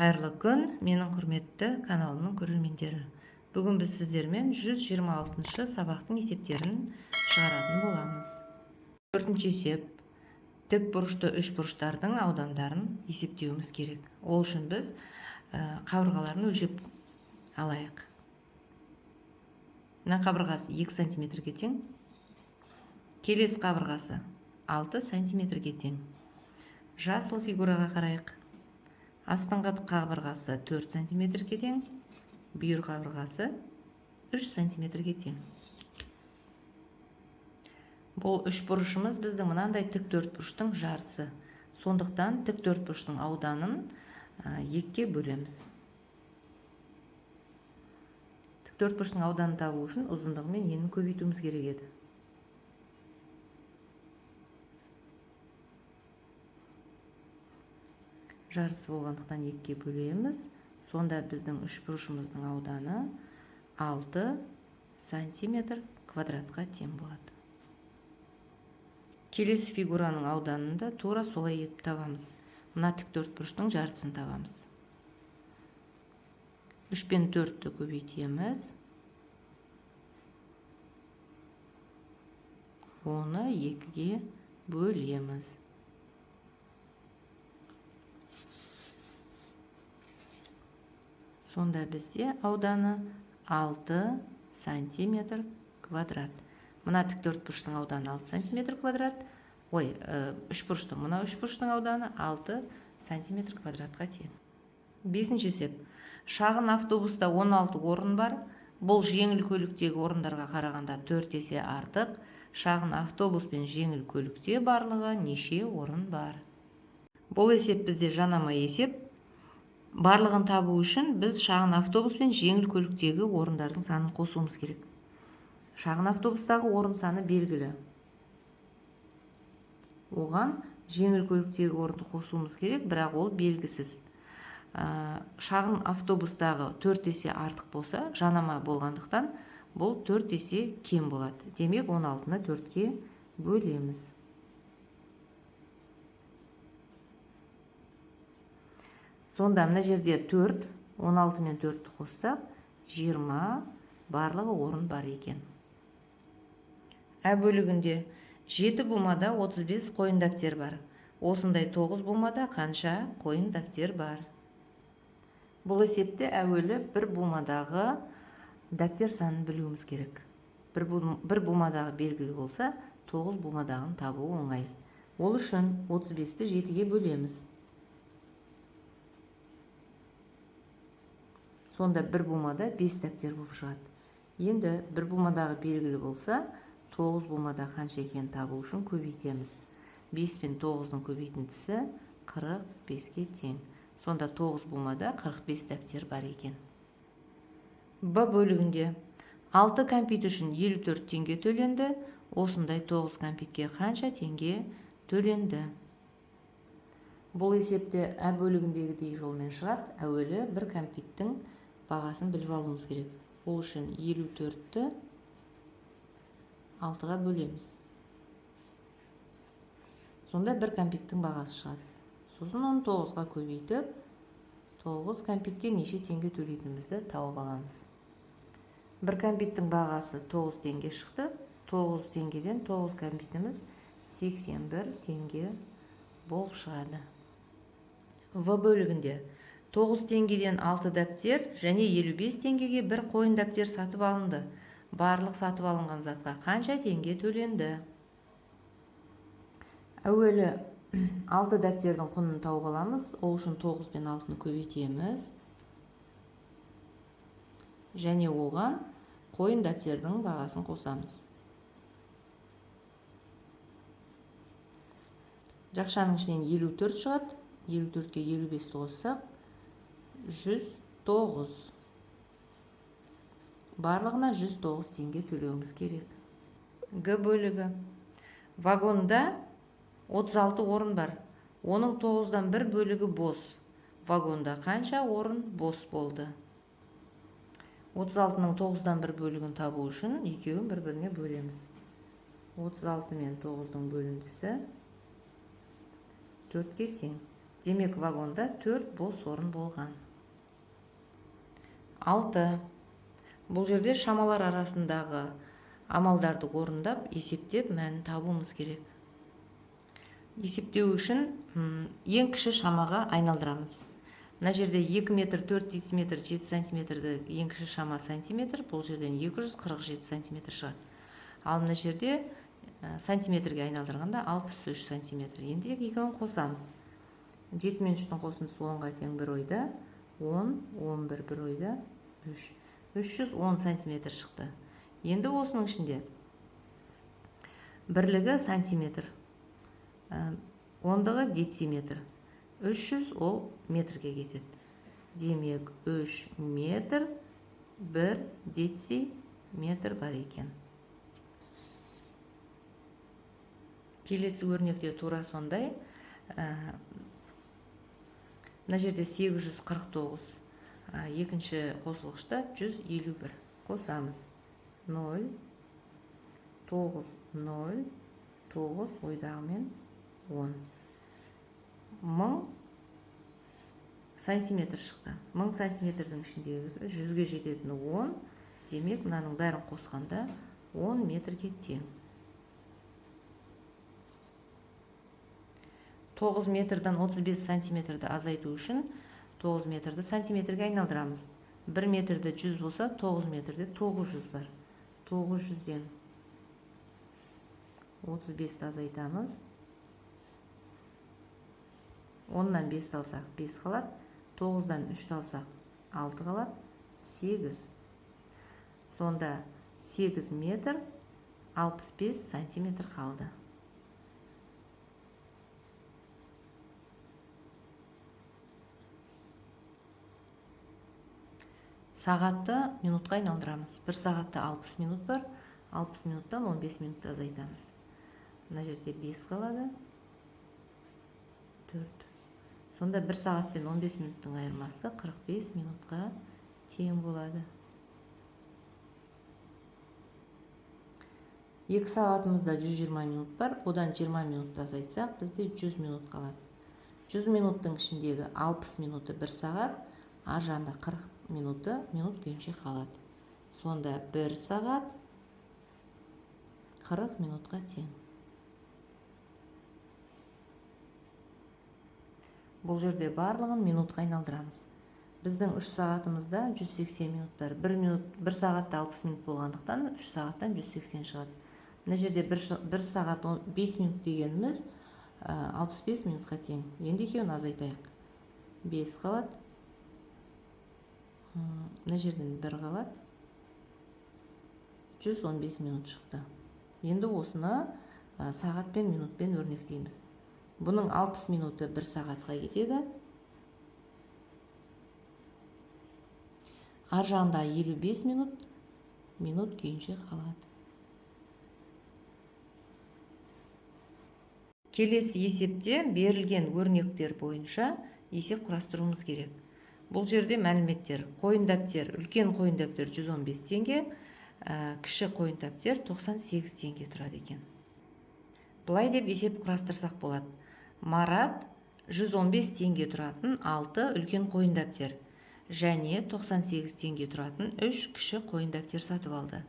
Қайырлы күн, менің құрметті каналымның көрермендері. Бүгін біз сіздермен 126-шы сабақтың есептерін шығаратын боламыз. Төртінші есеп. Тік бұрышты үш бұрыштардың аудандарын есептеуіміз керек. Ол үшін біз қабырғаларын өлшеп алайық. Мына қабырғасы 2 сантиметрге тең. Келесі қабырғасы 6 сантиметрге тең. Жасыл фигураға қарайық. Астыңғы қабырғасы 4 сантиметрге тең, бүйір қабырғасы 3 сантиметрге тең. Бұл үш бұрышымыз біздің мынандай тік төрт бұрыштың жартысы. Сондықтан тік төрт бұрыштың ауданын екіге бөлеміз. Тік төрт бұрыштың ауданын табу үшін ұзындығы мен енін көбейтуіміз керек еді. Жартысы болғандықтан екіге бөлеміз. Сонда біздің үш бұрышымыздың ауданы 6 сантиметр квадратқа тең болады. Келесі фигураның ауданын да тура солай етіп табамыз. Мына тік төрт бұрыштың жартысын табамыз. 3 пен 4-ті көбейтеміз. Оны 2-ге бөлеміз. Сонда бізде ауданы 6 сантиметр квадрат. Мына тік төрт бұрыштың ауданы 6 сантиметр квадрат. Ой, үш бұрыштың, мына үш бұрыштың ауданы 6 сантиметр квадратқа тең. Бесінші есеп. Шағын автобуста 16 орын бар. Бұл жеңіл көліктегі орындарға қарағанда 4 есе артық. Шағын автобус пен жеңіл көлікте барлығы неше орын бар? Бұл есеп бізде жанама есеп. Барлығын табу үшін біз шағын автобус пен жеңіл көліктегі орындардың санын қосуымыз керек. Шағын автобустағы орын саны белгілі. Оған жеңіл көліктегі орынды қосуымыз керек, бірақ ол белгісіз. Шағын автобустағы 4 есе артық болса, жанама болғандықтан бұл 4 есе кем болады. Демек, 16-ны 4-ке бөлеміз. Сонда мына жерде 4, 16 мен 4-ті қоссақ, 20 барлығы орын бар екен. Ә бөлігінде 7 бумада 35 қойын дәптер бар. Осындай 9 бумада қанша қойын дәптер бар? Бұл есепте әуелі бір бумадағы дәптер санын білуіміз керек. Бір бумадағы белгілі болса, 9 бумадағын табу оңай. Ол үшін 35-ті 7-ге бөлеміз. Сонда бір бумада 5 дәптер болып шығады. Енді бір бумадағы белгілі болса, 9 бумада қанша екенін табу үшін көбейтеміз. 5 пен 9-дың көбейтіндісі 45-ке тең. Сонда 9 бумада 45 дәптер бар екен. Б бөлігінде 6 кәмпит үшін 54 теңге төленді. Осындай 9 кәмпитке қанша теңге төленді? Бұл есепте ә бөлігіндегідей жолмен шығады. Әуелі бір кәмпиттің бағасын біліп алуымыз керек. Ол үшін 54-ті 6-ға бөлеміз. Сонда бір кәмпиттің бағасы шығады. Сосын оны 9-ға көбейтіп, 9 кәмпитке неше теңге төлейтінімізді тауып аламыз. Бір кәмпиттің бағасы 9 теңге шықты. 9 теңгеден 9 кәмпитіміз 81 теңге болып шығады. В бөлігінде 9 теңгеден 6 дәптер және 55 теңгеге бір қойын дәптер сатып алынды. Барлық сатып алынған затқа қанша теңге төленді? Әуелі 6 дәптердің құнын тауып аламыз. Ол үшін 9 пен 6-ны көбейтеміз. Және оған қойын дәптердің бағасын қосамыз. Жақшаның ішінен 54 шығады. 54-ке 55-ті қоссақ, 109. Барлығына 109 теңге төлеуіміз керек. Г бөлігі. Вагонда 36 орын бар. Оның 9-дан бір бөлігі бос. Вагонда қанша орын бос болды? 36-ның 9-дан бір бөлігін табу үшін екеуін бір-біріне бөлеміз. 36 мен 9-дың бөліндісі 4-ке тең. Демек, вагонда 4 бос орын болған. 6. Бұл жерде шамалар арасындағы амалдарды орындап, есептеп мәнін табуымыз керек. Есептеу үшін ең кіші шамаға айналдырамыз. Мына жерде 2 метр 4 дециметр 7 сантиметрді ең кіші шама сантиметр, бұл жерден 247 сантиметр шығады. Ал мына жерде сантиметрге айналдырғанда 63 сантиметр. Енді екеуін қосамыз. 7 мен 3-тің қосындысы 10-ға тең бір ойда, 10, 11 бір ойда, 3. 310 сантиметр шықты. Енді осының ішінде бірлігі сантиметр, ондығы дециметр. 300 ол метрге кетеді. Демек, 3 метр 1 дециметр бар екен. Келесі өрнекте тура сондай. Мына жерде 849, екінші қосылғышта 151. Қосамыз. 0, 9, 0, 9 ойдағымен 10. 1000 сантиметр шықты. 1000 сантиметрдің ішіндегісі 100-ге жететін 10. Демек, мынаның бәрін қосқанда 10 метрге тең. 9 метрден 35 сантиметрді азайту үшін 9 метрді сантиметрге айналдырамыз. 1 метрде 100 болса, 9 метрде 900 бар. 900-ден 35-ті азайтамыз. 10-нан 5 алсақ, 5 қалады. 9-дан 3 алсақ, 6 қалады. 8. Сонда 8 метр 65 сантиметр қалды. Сағатты минутқа айналдырамыз. 1 сағатта 60 минут бар. 60 минуттан 15 минутты азайтамыз. Мына жерде 5 қалады. 4. Сонда 1 сағат пен 15 минуттың айырмасы 45 минутқа тең болады. 2 сағатымызда 120 минут бар. Одан 20 минутты азайтсақ, бізде 100 минут қалады. 100 минуттың ішіндегі 60 минуты 1 сағат, ар жағында 40 минуты минут күйінше қалады. Сонда 1 сағат 40 минутқа тең. Бұл жерде барлығын минутқа айналдырамыз. Біздің 3 сағатымызда 180 минут бар. 1 минут, 1 сағатта 60 минут болғандықтан 3 сағаттан 180 шығады. Мына жерде 1 сағат 5 минут дегеніміз 65 минутқа тең. Енді екеуін азайтайық. 5 қалады. Мына жерден 1 қалады. 115 минут шықты. Енді осыны сағат пен минутпен өрнектейміз. Бұның 60 минуты 1 сағатқа кетеді. Ар жағында 55 минут, минут күйінше қалады. Келесі есепте берілген өрнектер бойынша есеп құрастыруымыз керек. Бұл жерде мәліметтер: қойын дәптер, үлкен қойын дәптер 115 теңге, кіші қойын дәптер 98 теңге тұрады екен. Былай деп есеп құрастырсақ болады. Марат 115 теңге тұратын 6 үлкен қойын дәптер және 98 теңге тұратын 3 кіші қойын дәптер сатып алды.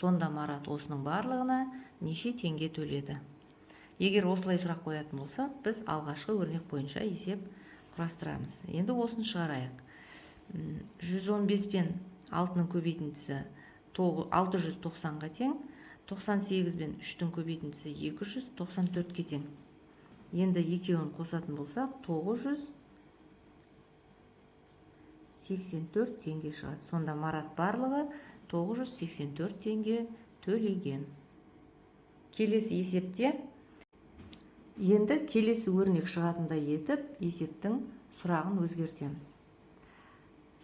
Сонда Марат осының барлығына неше теңге төледі? Егер осылай сұрақ қоятын болсақ, біз алғашқы өрнек бойынша есеп құрастырамыз. Енді осыны шығарайық. 115 пен 6-ның көбейтіндісі 690-ға тең, 98 пен 3-тің көбейтіндісі 294-ке тең. Енді екеуін қосатын болсақ, 984 теңге шығады. Сонда Марат барлығы 984 теңге төлеген. Келесі есепте енді келесі өрнек шығатындай етіп есептің сұрағын өзгертеміз.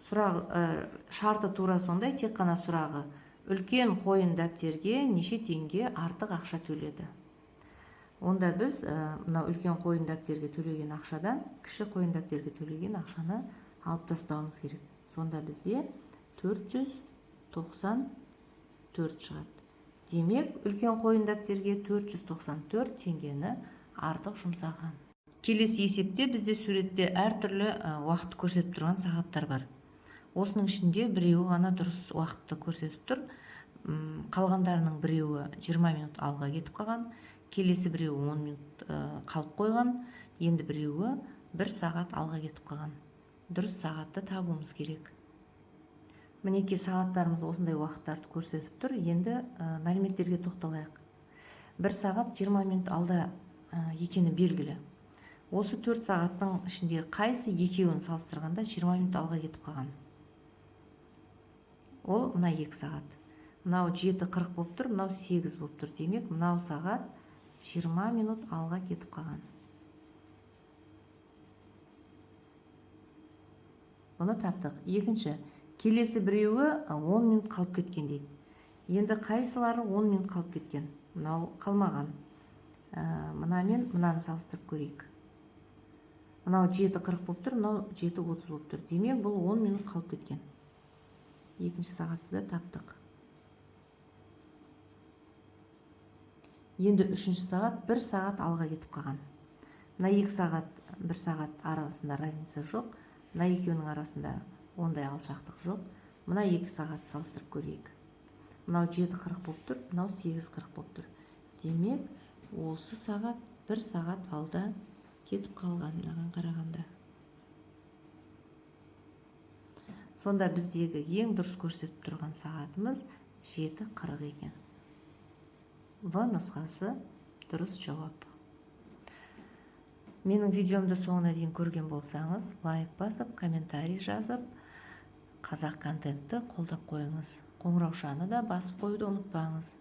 Шарты тура сондай, тек қана сұрағы: үлкен қойын дәптерге неше теңге артық ақша төледі? Онда біз мынау үлкен қойын дәптерге төлеген ақшадан кіші қойын дәптерге төлеген ақшаны алып тастауымыз керек. Сонда бізде 494 шығады. Демек, үлкен қойын дәптерге 494 теңгені артық жұмсаған. Келесі есепте бізде суретте әртүрлі уақытты көрсетіп тұрған сағаттар бар. Осының ішінде біреуі ғана дұрыс уақытты көрсетіп тұр. Қалғандарының біреуі 20 минут алға кетіп қалған, келесі біреуі 10 минут қалып қойған, енді біреуі 1 сағат алға кетіп қалған. Дұрыс сағатты табуымыз керек. Мінекей, сағаттарымыз осындай уақыттарды көрсетіп тұр. Енді мәліметтерге тоқталайық. 1 сағат 20 минут алда екені белгілі. Осы 4 сағаттың ішінде қайсы екеуін салыстырғанда 20 минут алға кетіп қалған? Ол мына 2 сағат. Мынау 7:40 болып тұр, мынау 8 болып тұр. Демек, мынау сағат 20 минут алға кетіп қалған. Бұны таптық. Екінші, келесі біреуі 10 минут қалып кеткен дейді. Енді қайсылары 10 минут қалып кеткен? Мынау қалмаған. Мына мен мынаны салыстырып көрейік. Мынау 7:40 болып тұр, мынау 7:30 болып тұр. Демек, бұл 10 минут қалып кеткен. Екінші сағатты да таптық. Енді үшінші сағат 1 сағат алға кетіп қалған. Мына 2 сағат, 1 сағат арасында разница жоқ. Мына екеуінің арасында ондай алшақтық жоқ. Мына 2 сағат салыстырып көрейік. Мынау 7:40 болып тұр, мынау 8:40 болып тұр. Демек, осы сағат 1 сағат алда кетіп қалған мынаған қарағанда. Сонда біздегі ең дұрыс көрсетіп тұрған сағатымыз 7:40 екен. В нұсқасы дұрыс жауап. Менің видеомды соңына дейін көрген болсаңыз, лайк басып, комментарий жазып, қазақ контентті қолдап қойыңыз. Қоңыраушаны да басып қоюды ұмытпаңыз.